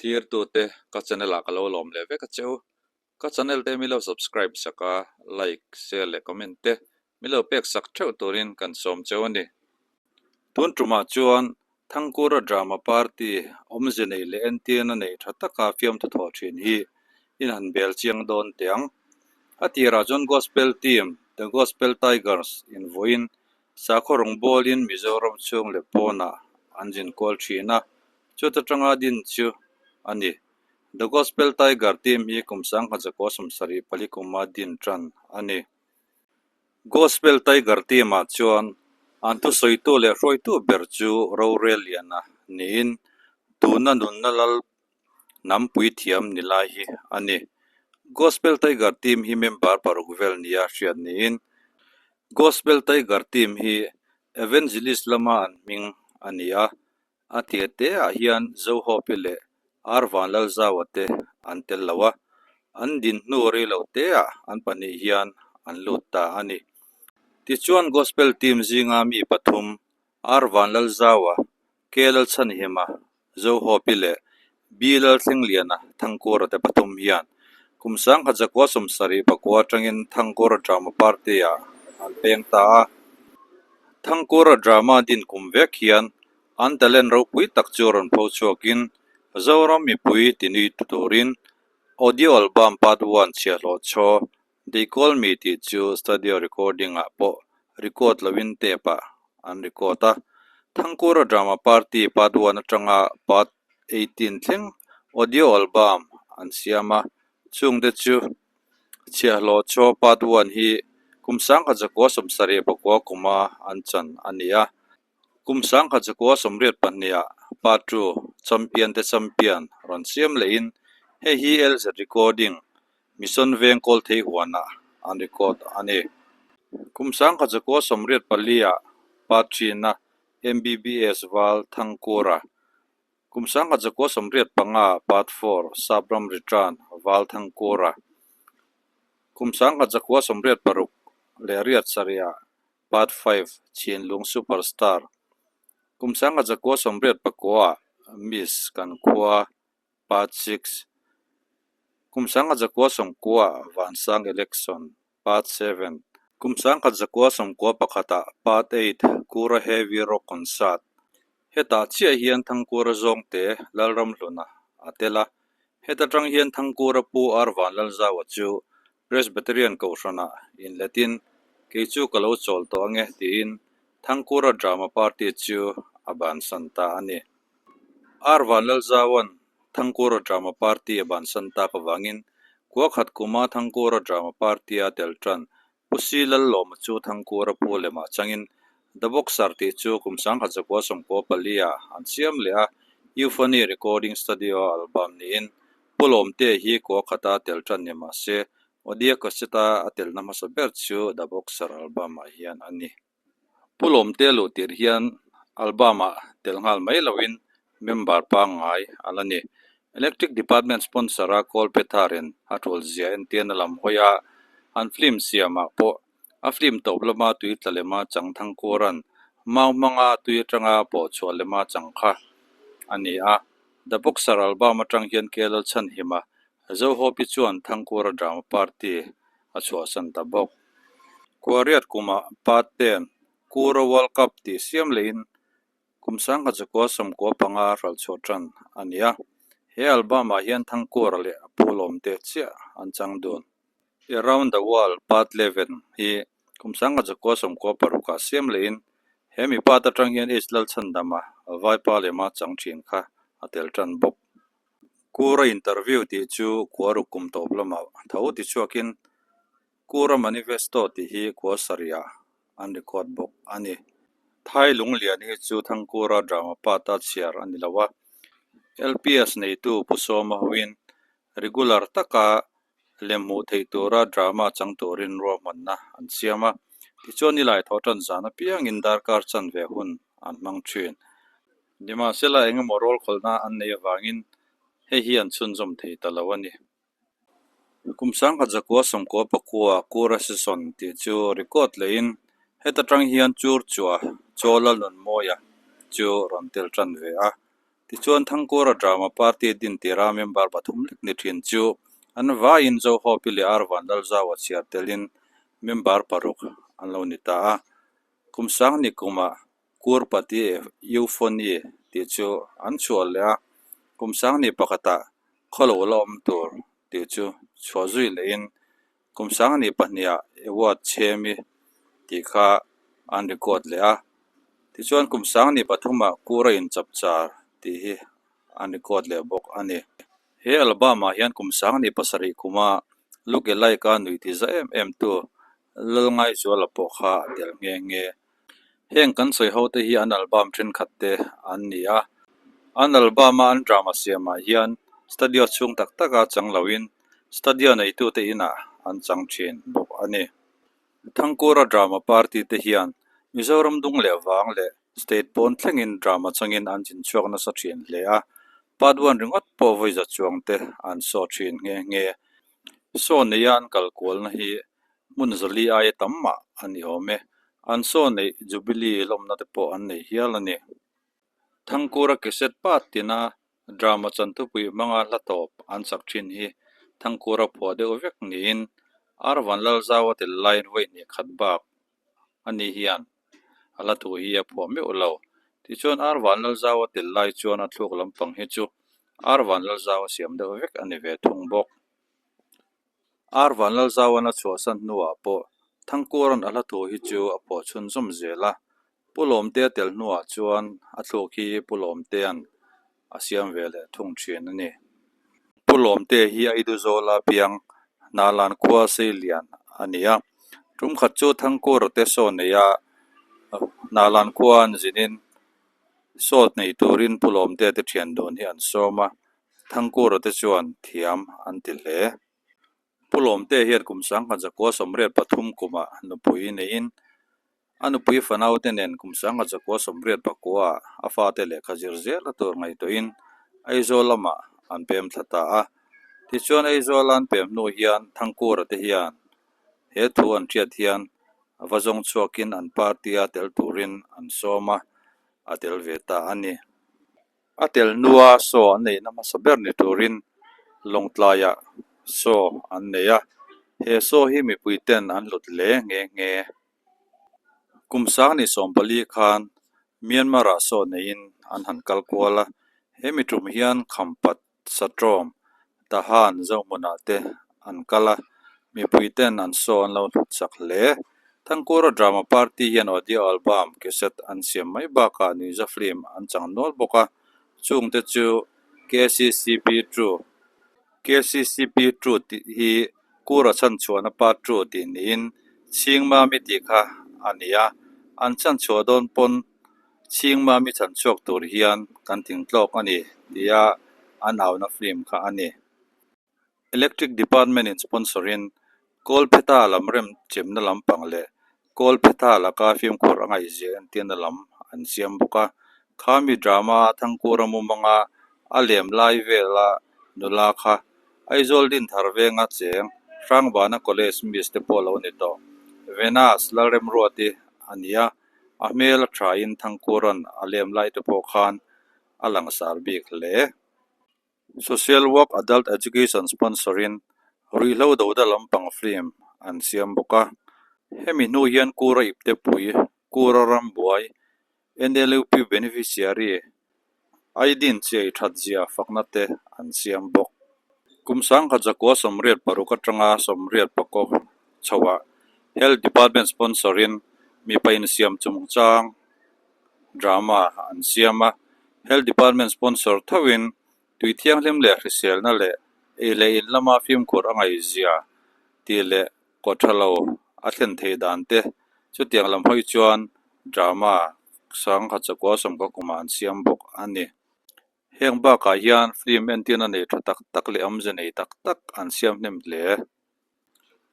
Thlirtute ka channel ah ka lo lawm leh vek a che u. Ka channel te mi lo subscribe sak a, like, share leh comment te mi lo pek sak theuh turin kan sawm cheu a ni. Tun tumah chuan Thangkura Drama Party awmze nei leh entirna nei tha taka fiamthu thawh thin hi in han bel chiang dawn teh ang. A tirah chuan Gospel Team, The Gospel Tigers, in vawiin sakhaw rawngbawlin Mizoram chhung leh pawnah an zin kual thin a, chuta tanga din chu a ni. The Gospel Tiger Team hi kum 1974 kuma din tan a ni. Gospel Tiger Team-ah chuan an thusawitu leh hruaitu ber chu rorel liana niin tuna nunna lal nampui thiam ni lai hi a ni. Gospel Tiger Team hi member paruk vel nia hriat niin Gospel Tiger Team hi Evangelist lama an hming a ni a, A tir te ah hian Zohopi leh Arvanlalzaua te an tel lo a, an din hnu rei lo te ah an pahnih hian an lut ta a ni. Tichuan Gospel team zinga mi pathum Arvanlalzaua, Kelalchhanhima, Zohopi leh B Lalthlengliana Thangkura te pathum hian kum 1974 atangin Thangkura Drama Party ah an peng ta a. Thangkura Drama din kum vek hian an talent ropui tak chu rawn pho chhuakin Zoram mipui tinui turin Audio Album Part One chhiahhlawh chhaw They Call Me tih chu studio recording ah pawh record loin tape ah an record a. Thangkura Drama Party Part One atanga Part 18 thleng audio album an siam a, chungte chu Chhiahhlawh Chaw Part One hi kum 1979 kuma an chan a ni a. Kum 1982 ah Part Two Champion te Champion rawn siam lehin hei hi LZ Recording Mission Veng Kawlthei huanah an record a ni. Kum 1984 ah Part Three na MBBS Val Thangkura, kum 1985 ah Part Four Sapram Return Val Thangkura, kum 1986 leh riat sarih ah Part Five, Chhinlung Super Star, Kum 1989 ah Miss Kan Khua, Part Six, Kum 1990 ah Vansang Election, Part Seven, Kum 1991 ah Part Eight, Kura Heavy Rock Concert. Hetah chiah hian Thangkura Zawngte Lalramhluna a tel a, heta tang hian Thangkura Pu R Vanlalzaua chu Presbyterian Kohhranah inletin kei chu ka lo chawl tawh ange tiin Thangkura Drama Party chu a bansan ta a ni. R Vanlalzaua'n Thangkura Drama Party a bansan tak avangin Kuakhat kuma Thangkura Drama Party-a tel tan Pu Si Lallawma chu Thangkura pu lemah changin The Boxer tih chu kum 1994 ah an siam leh a, Euphony Recording Studio album niin Pu Lawmte hi kua khata tel tan ni mah se, audio cassette-a a telna hmasa ber chu The Boxer album-ah hian a ni. Pu Lawmte luh tirh hian album-ah tel nghal mai loin member pangngai a la ni. Electric Department sponsor-a Kawl Petharin a tul zia entirna lam hawi a, an film siamah pawh a film tawp lama tui tla lema chang Thangkura'n mau hmanga tui atanga pawh chhuah lema chang kha a ni a. The Boxer album atang hian KL Chhanhima Zohopi chuan Thangkura Drama Party a chhuahsan ta bawk. Khuariat kumah Part Ten, Kura World Cup tih siam lehin kum 1995 hral chhuah tan a ni a. He album-ah hian Thangkura leh a pu lawmte chiah an chang dun. Around the World Part 11 hi kum 1996 ah siam lehin he mi part atang hian H Lalchhandama Vaipa lema chang thin kha a tel tan bawk. Kura interview tih chu Kuaruk kum tawp lamah tho tichhuakin Kura Manifesto tih hi kua sarih an record bawk a ni. Thai Lunglian hi chu Thangkura drama part a chhiar a ni lo a, LPS neitu Pu Sawma hoin regular taka lem hmuh theih tura drama chang turin ruahmanna an siam a, tichuan nilai thawh tan zan apiangin darkar chanve hun an hmang thin. Nimahsela engemaw rawl khawlhna an neih avangin hei hi an chhunzawm thei ta lo a ni. Kum 1999 Kura Season tih chu record lehin heta tang hian chur chua Chawla Nunmawia chu rawn tel tan ve a. Tichuan Thangkura Drama Party din tira member pathum lek ni thin chu an vaiin Zohopi leh Arvan Lalzaua chhiar telin member paruk an lo ni ta a. Kum sang ni kumah Kurpati Euphony tih chu an chhuah leh a, kum sang ni pakhatah khawlo la awm tur tih chu chhuah zui lehin kum sang ni pahniha award chhemi tih kha an record leh a. Tichuan kum sang ni pathumah Kura inchapchar tih hi an record leh bawk a ni. He album-ah hian kum sang ni pasarih kuma Look Alike-a nuih ti za em em tu Lalngaizuala pawh kha a tel nghe nghe. Heng kan sawi ho te hi an album thenkhat te an ni a. An album-a an drama siamah hian studio chhung tak taka chang loin studio neitute inah an chang thin bawk a ni. Thangkura drama party te hian Mizoram dung leh vang leh state pawn thlengin drama changin an chinchhuak nasa thin hle a, part one ringawt pawh vawi za chuang te an saw thin nghe nghe. Saw neia an kal kualna hi hmun zali aia tam mah a ni awm e. An saw neih Jubilee lawmna te pawh an nei hial a ni. Thangkura cassette part tina drama chanthupui hmanga hla tawp an sak thin hi Thangkura phuah deuh vek niin Arvan Lalzaua tel laiin vawi hnih khat bak ani hian a hla thu hi a phuah meuh lo. Tichuan Arvan Lalzaua tel lai chuan a thluk lampang hi chu Arvan Lalzaua siam deuh vek a ni ve thung bawk. Arvan Lalzauan a chhuahsan hnuah pawh Thangkura'n a hla thu hi chu a phuah chhunzawm zel a, Pu Lawmtea tel hnuah chuan a thluk hi Pu Lawmtea'n a siam ve leh thung thin a ni. Pu Lawmtea hi Aidu Zawla piang Hnalan khua Seilian a ni a, tum khat chu Thangkura te saw neia Hnalan khua an zinin saw nei turin Pu Lawmtea te thian dun hi an sawm a, Thangkura te chuan thiam an ti hle. Pu Lawmtea hian kum sangkhat zakua sawmriat pathum kumah nupui neiin a nupui fanaute nen kum sangkhat zakua sawmriat pakua a fate lehkha zir zel a tur ngaihtuahin Aizawl lamah an pem thla ta a. Tichuan Aizawl an pem hnu hian Thangkura te hian he thu an hriat hian a va zawng chhuakin an party-a tel turin an sawm a, a tel ve ta a ni. A tel hnua saw an neihna hmasa ber ni turin Lawngtlaiah saw an nei a, he saw hi mipui ten an hlut hle nghe nghe. Kum sang ni sawmpali khan Myanmar-ah saw neiin an han kal kual a, he mi tum hian Khampat Satrawm, Tahan Zohmunah te an kal a, mipui ten an saw an lo hlut chak hle. Thangkura Drama Party hian audio album, cassette an siam mai bakah nuihza film an chang nual bawk a, chungte chu KCCP True, KCCP True tih hi Kura chhanchhuahna part True tih niin Chhingmami tih kha a ni a, an chhanchhuah dawn pawn Chhingmami chhanchhuak tur hian kan thingtlawk a ni tia an auna film kha a ni. Electric Department in sponsor in Kawlphetha lam rem chemna lampang leh Kawlphetha laka fimkhur a ngaihzia entirna lam an siam bawk a. Khami drama Thangkura mumanga a lem lai vela nula kha Aizawl Dinthar venga cheng Hrangbana College Miss te pawh lo ni tawh. Venus Lalremruati a ni a, a hmel a thain Thangkura'n a lem lai te pawh khan a langsar bik hle. Social Work Adult Education sponsor in ruihhlo doda lampang film an siam bawk a. Hemi hnu hian Kura Iptepui, Kura Rambuai, NLUP Beneficiary, Aidin chiai that zia fakna te an siam bawk. Kum sangkhat zakua sawmriat paruk atanga sawmriat pakaw chhoah Health Department sponsor in mipa insiam chungchang drama an siam a, Health Department sponsor thoin tui thianghlim leh hriselna leh ei leh in lama fimkhur a ngaihzia tih leh kaw tha lo a thlen theih dan te chutiang lam hawi chuan drama sangkhat chakua sawmkua kumah an siam bawk a ni. Heng bakah hian film entirna nei tha tak tak leh awmze nei tak tak an siam hnem hle.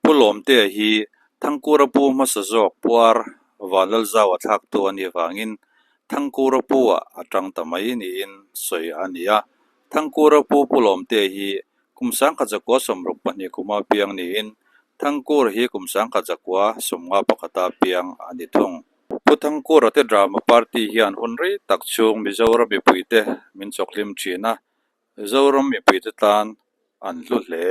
Pu Lawmtea hi Thangkura pu hmasa zawk puar Vanlalzaua thlaktu a nih vangin Thangkura pu-ah a tang ta mai niin sawi a ni a. Thangkura pu Pu Lawmtea hi kum sangkhat zakua sawmruk pahnih kuma piang niin Thangkura hi kum sangkhat zakua sawmnga pakhata piang a ni thung. Pu Thangkura te drama party hian hun rei tak chhung Mizoram mipuite min chawkhlim thin a, Zoram mipuite tan an hlu hle.